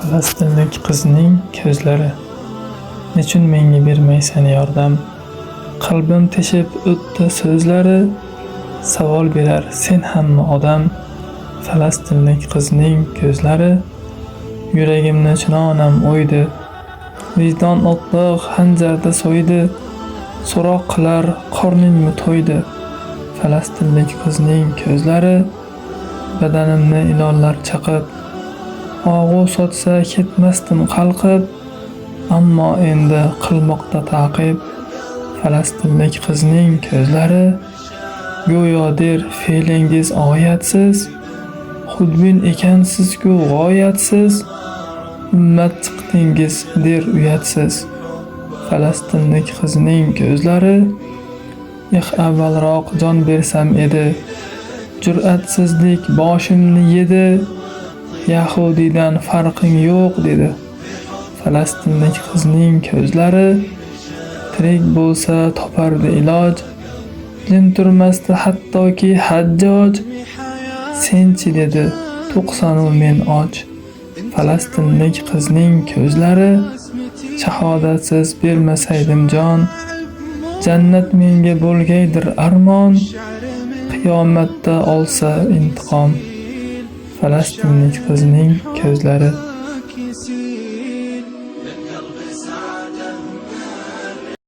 Falastinlik qizning ko'zlari. Nechun menga bermaysan yordam? Qalbim teshib o'tdi so'zlari. Savol berar sen hammi odam? Falastinlik qizning ko'zlari. Yuragimni chunonam o'ydi. Vijdon otliq xanjarda so'ydi. So'roq qilar qorningmi to'ydi? Falastinlik qizning ko'zlari. Badanimni ilonlar chaqib, og'u sotsa ketmasdim qalqib, ammo endi qilmoqda ta'qib. Falastinlik qizning ko'zlari. Go'yo der fe'lingiz oyatsiz, xudbin ekansiz-ku g'oyatsiz, ummat chiqdingiz der uyatsiz. Falastinlik qizning ko'zlari. Eh, avvalroq jon bersam edi, jur'atsizlik boshimni yedi, yahudiydan farqing yo'q dedi. Falastinlik qizning ko'zlari. Tirik bo'lsa topardi iloj, jim turmasdi hattoki Hajjoj. Senchi dedi, to'qsanu men och. Falastinlik qizning ko'zlari. Shahodatsiz bermasaydim jon, jannat menga bo'lgaydir armon, qiyomatda olsa intiqom. Falastinlik qizning ko'zlari.